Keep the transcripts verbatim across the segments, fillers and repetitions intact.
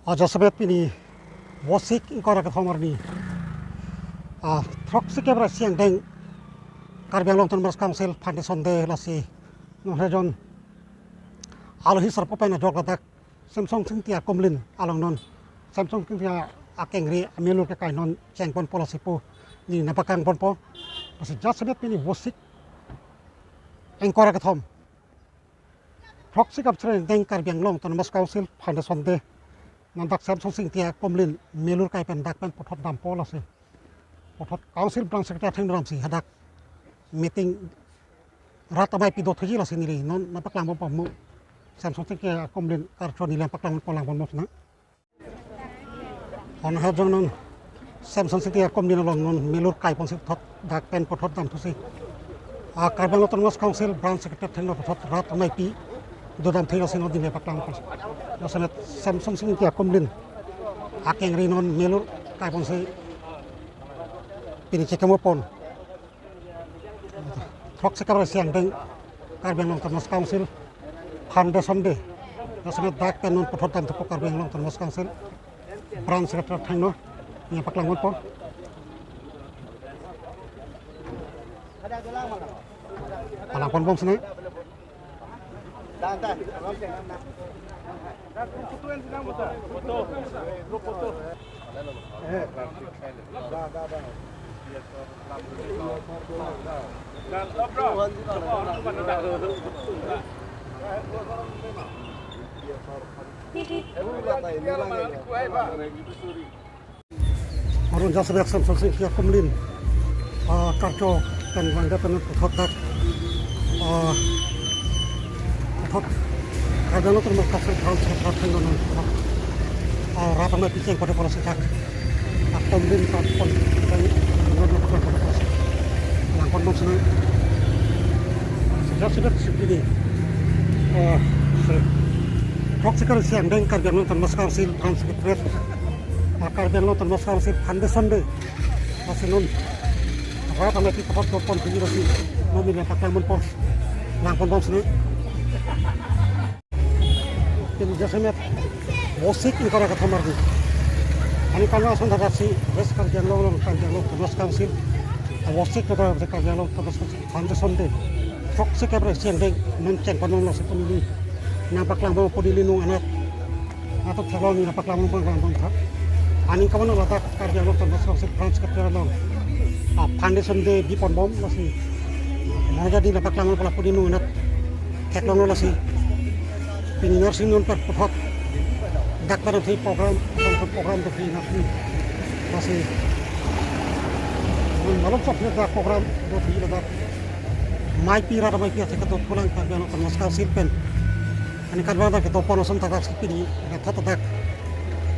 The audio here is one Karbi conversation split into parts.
Ajat semet pini Vosik ingkoi ra kethom arni, ah, throksi kep ra isi angdeng Karbi Anglong Autonomous Council Foundation Day lasi non hejon alohi sarpo pen ajok ladak Semsonsing Ingti akumlin along non Semsonsing Ingti akengri amelur kekai non chengponpo lasi pu neli nangpaklangponpo. Lasi ajat semet pini Vosik ingkoi ra kethom throksi kep ra isi angdeng Karbi Anglong Autonomous Council Foundation Day. Non dak Semsonsing Ingti akumlin melur kai pen dak pen puthot dampo lasi. Puthot Council Branch Secretary athengno damsi hadak meeting rat amei pi do thuji lasi neli non nangpaklangponpo mo. Semsonsing Ingti akumlin karcho neli nangpaklangponpo, langponpo sina. Non hejon non Semsonsing Ingti akumlin along non melur kaiponsi puthot dak pen puthot damthusi, ah, Karbi Anglong Autonomous Council Branch Secretary athengno puthot rat amei pi dodam thek lasi non neli nangpaklangponpo. Ajat semet Semsonsing Ingti akumlin akengri non melur kaiponsi pini chekemopon. Throksi kep ra isi angdeng Karbi Anglong Autonomous Council Foundation Day. Ajat semet dak pen non puthot damthupo Karbi Anglong Autonomous Council Branch Secretary athengno, neli nangpaklangponpo. Palangponbom sina. Arun ajat semet Semsonsing Ingti akumlin, ah, karcho pen vangdet pen puthot dak, ah, puthot Karbi Anglong Autonomous Council Branch Secretary athengno non puthot, ah, rat amei pi chengponpo lasi dak akumlin karpon pen langponbom sina. Ajat semet pini, ah, throksi kep ra isi angdeng Karbi Anglong Autonomous Council Branch Secretary, ah, Karbi Anglong Autonomous Council Foundation Day. Lasi non rat amei pi puthot doponji lasi non neli nangpaklangponpo, langponbom sina. Pini ajat semet Vosik ingkoi ra kethom arni, ani kano ason thaksi West Karbi Anglong along Karbi Anglong Autonomous Council, ah, Vosik ingkoi ra Karbi Anglong Autonomous Foundation Day throksi kep ra isi angdeng non chengponbom lasi pu neli nangpaklangponpo, neli nung anat atum theklong neli nangpaklangponbom, langponbom tha. Aning kamono ladak Karbi Anglong Autonomous Council Branch Secretary along, ah, Foundation Day biponbom lasi. Mo jadi nangpaklangponpo lapu neli nung anat theklonglo lasi. Pini Narsing non per puthot dak pen si program, program do pini Narsing. Lasi malom sop dak program do pini ladak amei pi rat amei pi ase kedo pulang Karbi Anglong Autonomous Council pen. Ani Karbi Anglong kedo pon ason thaksi pini, rat tha dak,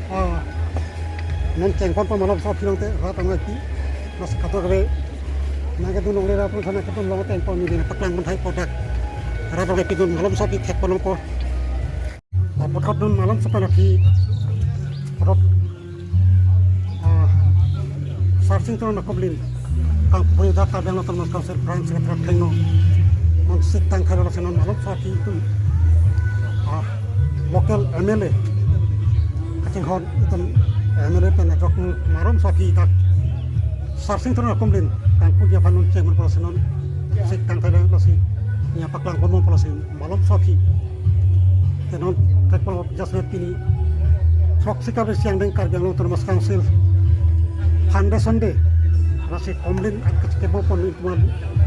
ah, non chengponpo malom sop pini te rat amei pi. Lasi kadokave nangkedun longle ra pun sana kedun long tengpo neli nangpaklangpon thaipo dak. Rat amei pi dun malom sop pi thekponpo. Ah, puthot non malom sop pen aphi puthot, ah, Sarsing Teron akumlin kangpui dak Karbi Anglong Autonomous Council Branch Secretary athengno non sik tangthailo lasi non malom sop aphi itum, ah, local M L A kachinghon itum, M L A pen ajok malom sop aphi dak Sarsing Teron akumlin kangpuji aphan non chengponpo lasi non sik tangthailo lasi neli nangpaklangponpo lasi malom sop aphi. Te non thekponpo ajat semet pini throksi kep ra isi angdeng Karbi Anglong Autonomous Council Foundation Day. Lasi akumlin akechekemopon itum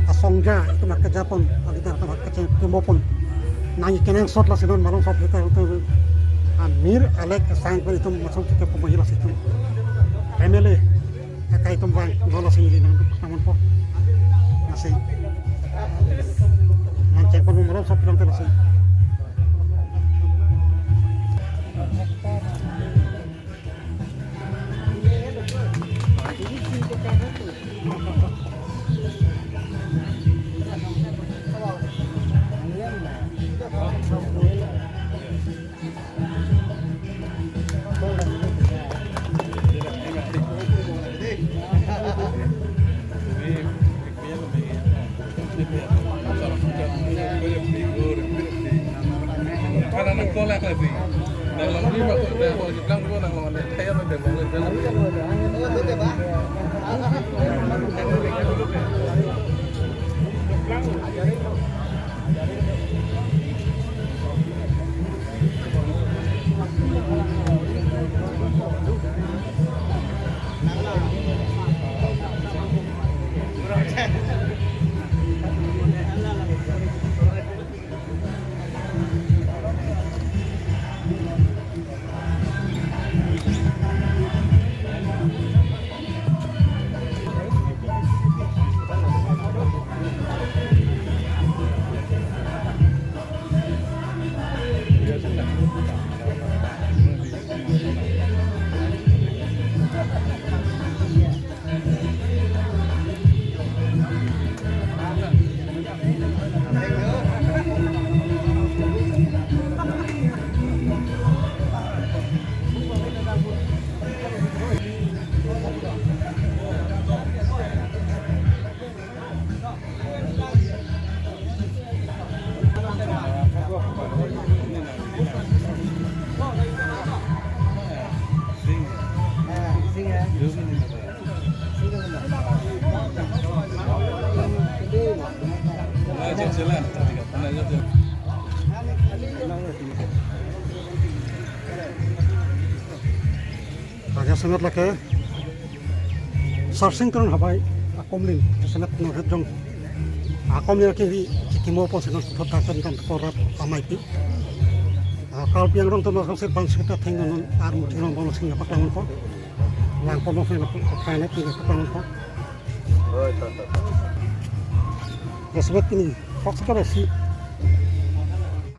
asongja itum akejapon, alita itum akechekemopon nangji kenangsot lasi non malom sop aphi ta itum amir alek sang pen itum masong chekemopon lasi itum M L A akai atum vanglo lasi neli nangpaklangponpo. Lasi nangchengponpo malom sop aphi te lasi. Nang long di bang, nang long di bang, nang long di bang. Raja Senat lake Sarsing Teron habai akomlin Senat Northep Jong akomlin kiri chikimo po Senat thot takan kan korap amai pi. Ah, kalpiang rong tono sangse bang sita theng non ar muthi rong bang sing apa klangon po. Yang kono sing apa klangon po. Oh, ta, ta, ta. Ya, sebab ini, kok sekarang si